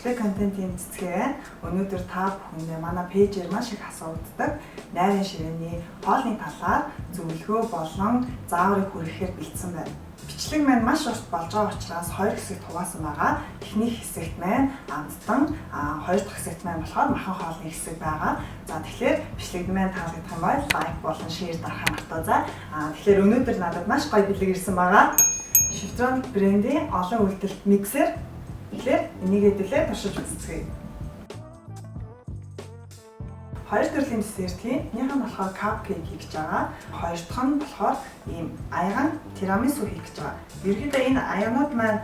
Гэрте контентын цэцгээ байна. Өнөөдөр та бүхэндээ манай пэйжээр маш их асуудаг найрын ширээний хоолны талаар зөвлөгөө болон зааврыг хүргэхээр бэлдсэн байна. Бичлэг маань маш урт болж байгаа учраас хоёр хэсэгт хуваасан байгаа. Эхний хэсэгт маань амттан, хоёр дахь хэсэгт маань болохоор махан хоолны хэсэг байгаа. За, тэгэхээр бичлэг маань таалагдах юм бол лайк болон share дарахаа мартаазай. Тэгэхээр өнөөдөр надад маш гоё бэлэг ирсэн байгаа. Chevtron брендийн олон үйлдэлт миксер. Тэгэхээр энийг хэдүүлээ туршиж үзцгээе. Хоёр төрлийн десерт хийн. Эхнийх нь болохоор cupcake хийх гэж байгаа. Хоёр дахь нь болохоор ийм аяган тирамису хийх гэж байгаа. Ерөнхийдөө энэ аягнууд маань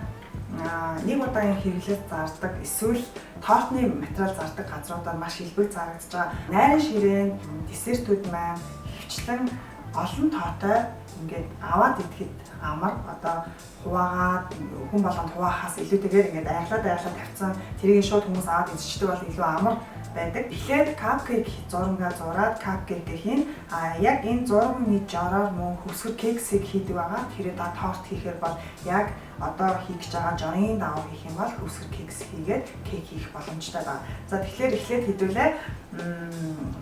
нэг удаагийн хэрэглээд зардаг эсвэл тортны материал зардаг газруудаар маш илбэг зарагдаж байгаа. Найрын ширээнд десертүүд маань хөвчлэн олон тоотой ингээд аваад идэхэд амар, одоо хуваагаад хүн болгонд хуваахаас илүүтэйгээр ингээд аяглаад аяглаад тавьсан тэрийг шууд хүмүүс аваад идчихдэг бол илүү амар байдаг. Эхлээд cupcake зурмгаа зураад cupcake хийн. А яг энэ зурмны жороор мөн хөвсгөр кексийг хийдэг байгаа. Тэгэхээр та торт хийхээр бол яг одоо хийх гэж байгаа жорын дагуу хийх юм бол хөвсгөр кекс хийгээд кейк хийх боломжтой байна. За, тэгэхээр эхлээд хэдүүлээ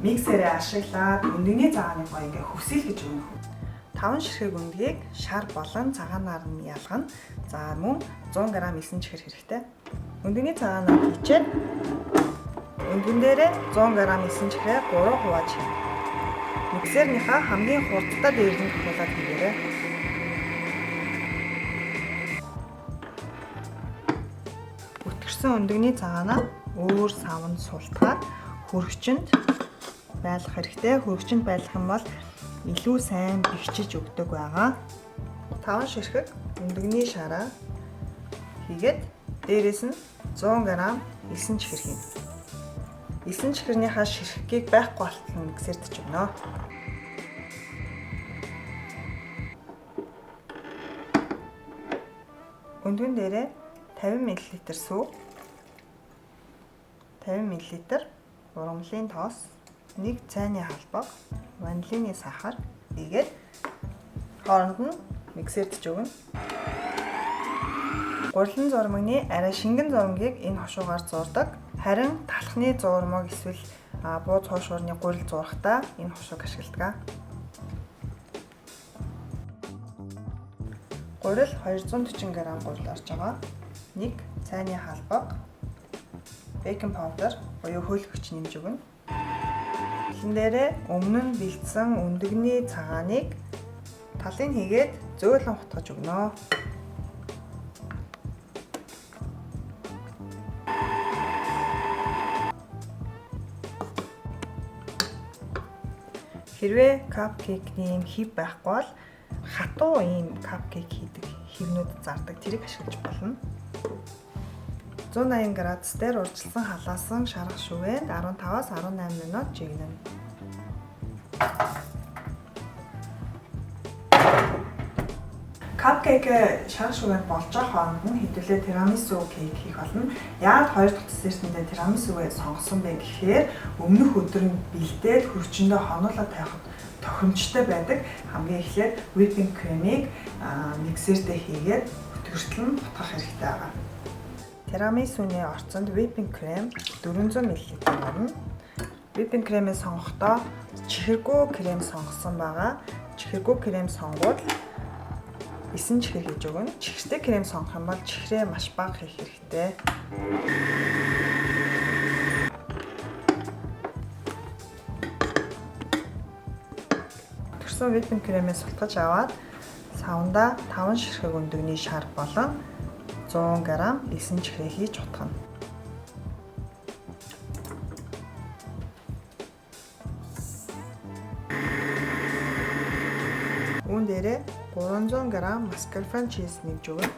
миксерээ ашиглаад өндөгний цагааныг гоё ингээ хөвсөл гэж өгнө. 5 ширхэг өндгийг шар болон цагаанаар нь ялгана. За, мөн 100 г элсэн чихэр хэрэгтэй. Өндөгний цагаанаар хийчээд өндгөн дээрээ 100 г элсэн чихрээ 3 хувааж хийнэ. Миксернийхаа хамгийн хурдтай дээр нь тохиолоод хийгээрэй. Өтгөрсөн өндөгний цагаанаа өөр савнд султгаад хөргөчөнд байлгах хэрэгтэй. Хөргөчөнд байлгах юм бол илүү сайн бэхжиж өгдөг байгаа. 5 ширхэг өндөгний шараа хийгээд дээрээс нь 100 г элсэн чихэр хийнэ. Элсэн чихэрнийхаа ширхгийг байхгүй болтол миксерт ч өгнө. Өндгөн дээрээ 50 мл сүү, 50 мл ургамлын тоос, 1 цайны халбаг, ванилины сахар хийгээд хооронд нь миксерт ч өгнө. Гурилан зурмагны арай шингэн зурмагийг энэ хошуугаар зурдаг. Харин талхны зурмаг эсвэл бууз хуушуурны гурил зурахдаа энэ хошууг ашигладаг. Гурил 240 г гурил орж байгаа. 1 цайны халбаг, baking powder буюу хөөлгөгч нэмж өгнө. Элэн дээрээ өмнө нь бэлдсэн өндөгний цагааныг талыг хийгээд зөөлөн хутгаж өгнө. Хэрвээ cupcake-ний ийм хэв байхгүй бол хатуу ийм cupcake хийдэг хэвнүүд зардаг, тэрийг ашиглаж болно. 180 градус дээр урьдчилсан халаасан шарга шүгээнд 15-аас 18 минут жигнэнэ. Cupcake шарга шүгээнд болж байгаа хооронд нь хэдүүлээ тирамису кейк хийх болно. Яагаад хоёр дахь десертэндээ тирамисугээ сонгосон бэ гэхээр өмнөх өдөр нь бэлдээд хөрчөндөө хонуулаад тавихад тохиромжтой байдаг. Хамгийн эхлээд whipping cream-ийг миксертэй хийгээд өтгөртөл нь бутгах хэрэгтэй байгаа. Тирамисуны орцонд whipping cream 400 мл орно. Whipping cream-ийг сонгохдоо чихэргүй крем сонгосон байгаа. Чихэргүй крем сонгвол 9 чихэр хийж өгнө. Чихэртэй крем сонгох юм бол чихрээ маш бага хийх хэрэгтэй. Өтгөрсөн whipping cream-ээ султгаж аваад савндаа 5 ширхэг өндөгний шар болон 100 г элсэн чихрээ хийж утгана. Үүн дээрээ 300 г mascarpone cheese нэмж өгнө.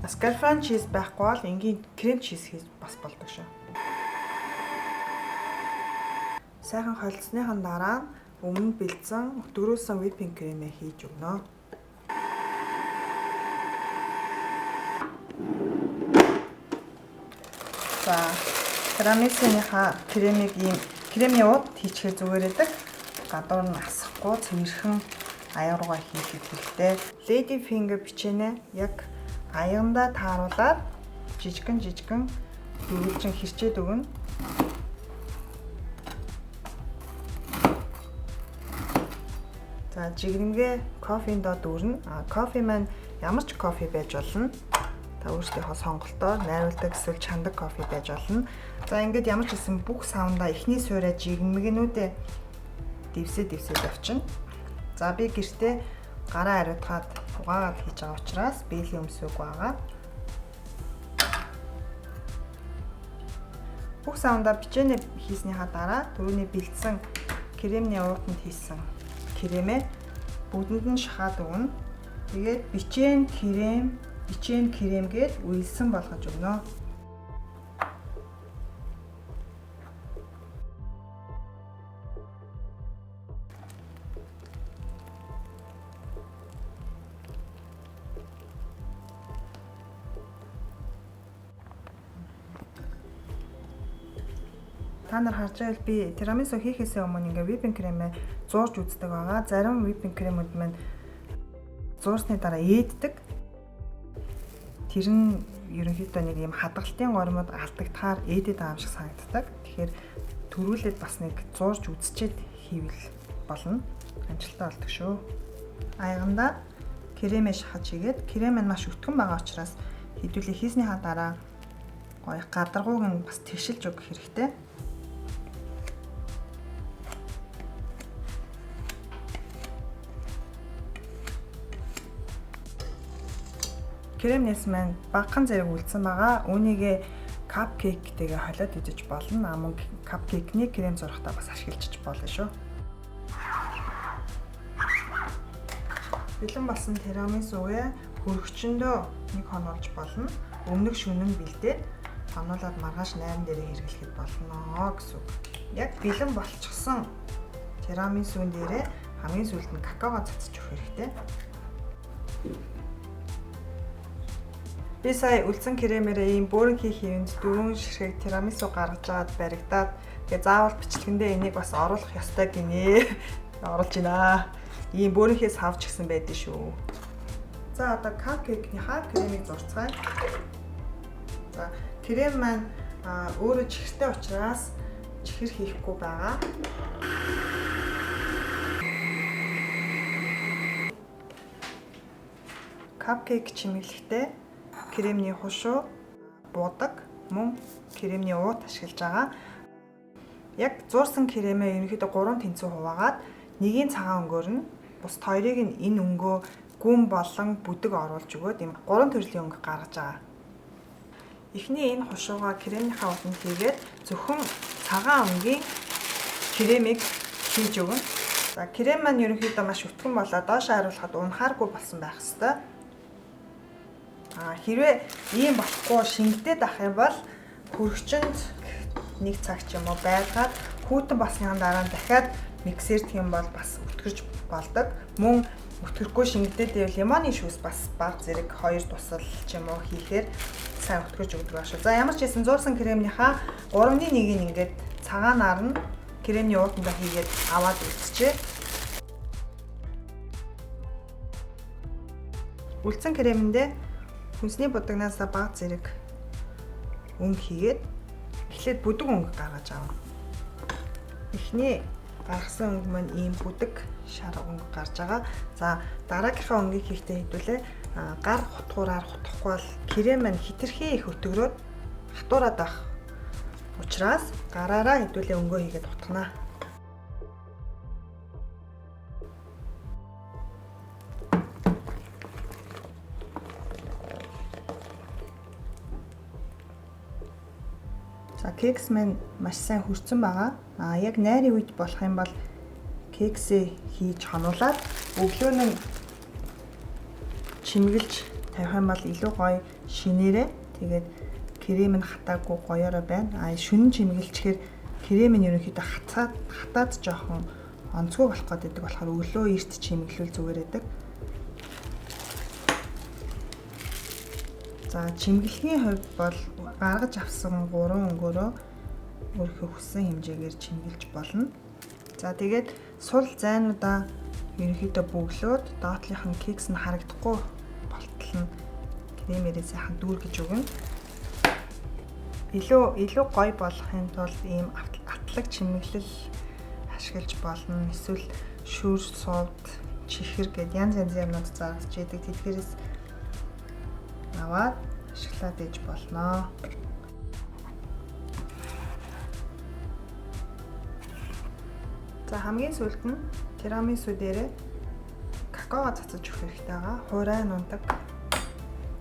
Mascarpone cheese байхгүй бол энгийн крем чиз хийж бас болдог шүү. Сайхан холилдсныхан дараа өмнө бэлдсэн өтгөрүүлсэн whipping cream-ээ хийж өгнө. За, тирамисуныхаа кремийг ийм кремний уд хийчихээр зүгээр байдаг. Гадуур нь асахгүй цэвэрхэн аяг руугаа хийхэд хэрэгтэй. Lady finger бичэнэ яг аягандаа тааруулаад жижигэн жижигэн Дөрвөлжин хэрчээд өгнө. За жигнэгээ кофеин доо дүүрнэ. Кофе маань ямар ч кофе байж болно. Та өөрсдийнхөө сонголтоор найруулдаг эсвэл чандаг кофе байж болно. За ингээд ямар ч гэсэн бүх савндаа эхний суурай жигнэмгэнүүдээ дэвсээ дэвсээд авчина. За би гэртээ гараа ариутгаад угаагаад хийж байгаа учраас бээлий өмсөөгүй байгаа. Бүх савндаа печенье хийснийхаа дараа түрүүний бэлдсэн кремний уутанд хийсэн кремээ бүгдэнд нь шахаад өгнө. Тэгээд печень крем, печень крем гээд уйлсан болгож өгнө. Та нар харж байвал би тирамису хийхээсээ өмнө ингээ whipping cream-ээ зуурч үздэг байгаа. Зарим whipping cream-үүд маань зуурсны дараа ээддэг. Тэр нь ерөнхийдөө нэг юм хадгалтын гормод алдагдахаар ээдэд байгаа юм шиг санагддаг. Тэгэхээр төрүүлээд бас нэг зуурч үзчихэд хийвэл болно. Амжилттай болдог шүү. Аягандаа кремээ шахаж хийгээд крем нь маш өтгөн байгаа учраас хэдүүлээ хийснийхаа дараа гоё гадаргууг нь бас тэгшилж өгөх хэрэгтэй. Кремнес маань багахан зэрэг үлдсэн байгаа. Үүнийгээ капкейктэйгээ холиод идэж болно. Мөн капкейкний крем зурхтаа бас ашиглаж болно шүү. Бэлэн болсон тирамисугээ хөргөчөндөө нэг хонолж болно. Өмнөх шөнө нь бэлдээд хонуулаад маргааш найран дээрээ хэрэглэхэд болно гэсэн үг. Яг бэлэн болчихсон тирамисун дээрээ хамгийн сүүлд нь какаого цацаж өгөх хэрэгтэй. Би сая үлдсэн кремээрээ ийм бөөрөнхий хийвэнд 4 ширхэг тирамису гаргаж агаад баригдаад тэгээ заавал бичлэгэндээ энийг бас оруулах ёстой гинэ. Оруулж байна. Ийм бөөрөнхий савч гисэн байдэн шүү. За одоо капкейкнийхаа кремийг зурцгаая. За крем маань өөрөө чихэртэй учраас чихэр хийхгүй байгаа. Капкейк чимэглэхдээ кремний хушуу, будаг, мөн кремний уут ашиглаж байгаа. Яг зуурсан кремээ ерөнхийдөө 3 тэнцүү хуваагаад нэгийн цагаан өнгөөр нь бусд хоёрыг нь энэ өнгөө гүн болон бүдэг оруулж өгөөд ийм 3 төрлийн өнгө гаргаж байгаа. Эхний энэ хушуугаа кремнийхаа уутанд хийгээд зөвхөн цагаан өнгийн кремийг хийж өгнө. За крем маань ерөнхийдөө маш өтгөн болоод доош харуулхад унахааргүй болсон байх ёстой. Хэрвээ ийм болохгүй шингэдээд авах юм бол хөргөчөнд нэг цаг ч юм уу байлгаад хүйтэн болсныхан дараа нь дахиад миксердэх юм бол бас өтгөрч болдог. Мөн өтгөрөхгүй шингэдээд байвал лимоны шүүс бас баг зэрэг 2 тусал ч юм уу хийхээр сайн өтгөрч өгдөг байх шүү. За ямар ч байсан зуурсан кремнийхаа 3-ны 1-ийг ингээд цагаанаар нь кремний уутандаа хийгээд аваад үлдчихэ. Үлдсэн кремэндээ хүнсний будагнаасаа баг зэрэг өнгө хийгээд эхлээд бүдэг өнгө гаргаж авна. Эхний гаргасан өнгө маань ийм бүдэг шар өнгө гарч байгаа. За дараагийнхаа өнгийг хийхдээ хэдүүлээ гар хутгуураар хутгахгүй бол крем маань хитрхи их өтгөрөөд хатуураад байх учраас гараараа хэдүүлээ өнгөө хийгээд хутгана. За кекс маань маш сайн хөрцөн байгаа. Яг найрын үед болох юм бол кексээ хийж хонуулаад өглөө нь чимгэлж тавих юм бол илүү гоё шинээрээ тэгээд крем нь хатаагүй гоёороо байна. Шөнө чимгэлчээр крем нь ерөнхийдөө хатаад жоохон онцгой болох гэдэг болохоор өглөө эрт чимгэлвэл зүгээр байдаг. За чимгэлгийн хувьд бол гаргаж авсан 3 өнгөөрөө өөрийнхөө хүссэн хэмжээгээр чимгэлж болно. За тэгээд сул зайнуудаа ерөнхийдөө бөглөөд доотлынх нь кекс нь харагдахгүй болтол нь кремээрээ сайхан дүүргэж өгнө. Илүү гоё болохын тулд ийм атлаг чимэглэл ашиглаж болно. Эсвэл шүр, сувд, чихэр гэд янз янзын юмнууд зарж идэг. Тэдгээрээс аваад ашиглаад иж болно. За хамгийн сүүлд нь тирамису дээрээ какао цацаж өгөх хэрэгтэй байгаа. Хуурай нунтаг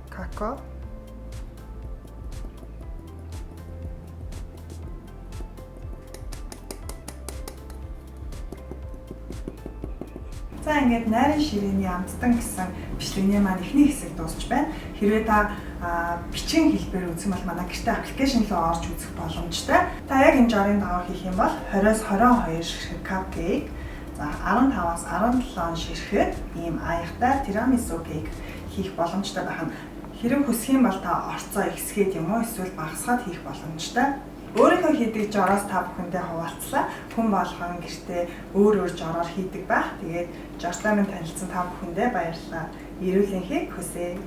какао. За ингээд найрын ширээний амттан гэсэн бичлэгний маань эхний хэсэг дуусч байна. Хэрвээ та бичгийн хэлбэрээр үзэх юм бол манай гэртээ application руу орж үзэх боломжтой. Та яг энэ жорын дагуу хийх юм бол 20-с 22 ширхэг cupcake, за 15-аас 17 ширхэг ийм аягатай тирамису cake хийх боломжтой байх нь. Хэрэг хүсэх юм бол та орцоо ихсгээд юм уу эсвэл багасгаад хийх боломжтой. Өөрийнхөө хийдэг жороос та бүхэндээ хуваалцлаа. Хүн болгон гэртээ өөр өөр жороор хийдэг байх. Тэгээд жортой минь танилцсан та бүхэндээ баярлалаа. Эрүүл энхийг хүсье.